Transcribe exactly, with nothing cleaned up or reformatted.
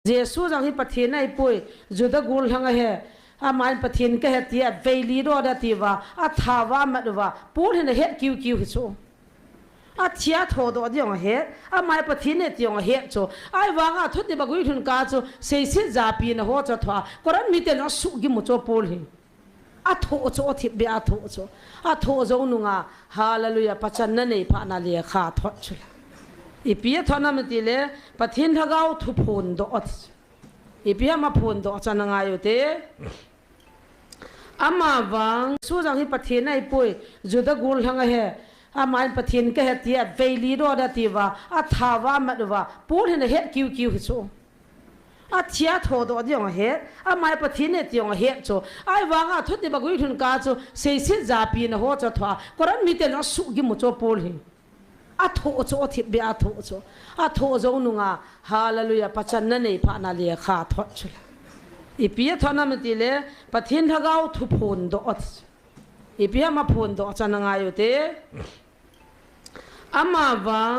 Jesu jong hi Pathen ahipoi, Juda gollhang ahi, amahin Pathen kahi tia, veili doh da atiuva, athauva, amat uva, Paul hin ahet kiukiu hi chu. Athi athodoh ding jong ahet, amahi Pathen ahi ti jong ahet chu. Ahivanga thutep a guilhun kah chu, seiset japi na ho chu athoh a, Corinth miten jong asuhgim u chu Paul hi. Athoh chu, athipbeh a athoh chu. Athoh jou nunga, hallelujah, pachatna neiphatna lekha athot chu la. Ipi athot nam itile, Pathen lhagao thu phondoh ati chu. Ipi ham aphondoh chu ana ngai ute. Amavang, Jesu jong hi Pathen ahipoi, Juda gollhang ahi, amahin Pathen kahi tia, veili doh da atiuva, athauva, amat uva, Paul hin ahet kiukiu hi chu. Athi athodoh ding jong ahet, amahi Pathen ahi ti jong ahet chu. Ahivanga thutep a guilhun kah chu, seiset japi na ho chu athoh a, Corinth miten jong asuhgim u chu Paul hi. Athoh chu, athipbeh a athoh chu. Athoh jou nunga, hallelujah, pachatna neiphatna lekha athot chu la. Ipi athot nam itile, Pathen lhagao thu phondoh ati chu. Ipi ham aphondoh chu ana ngai ute. Amavang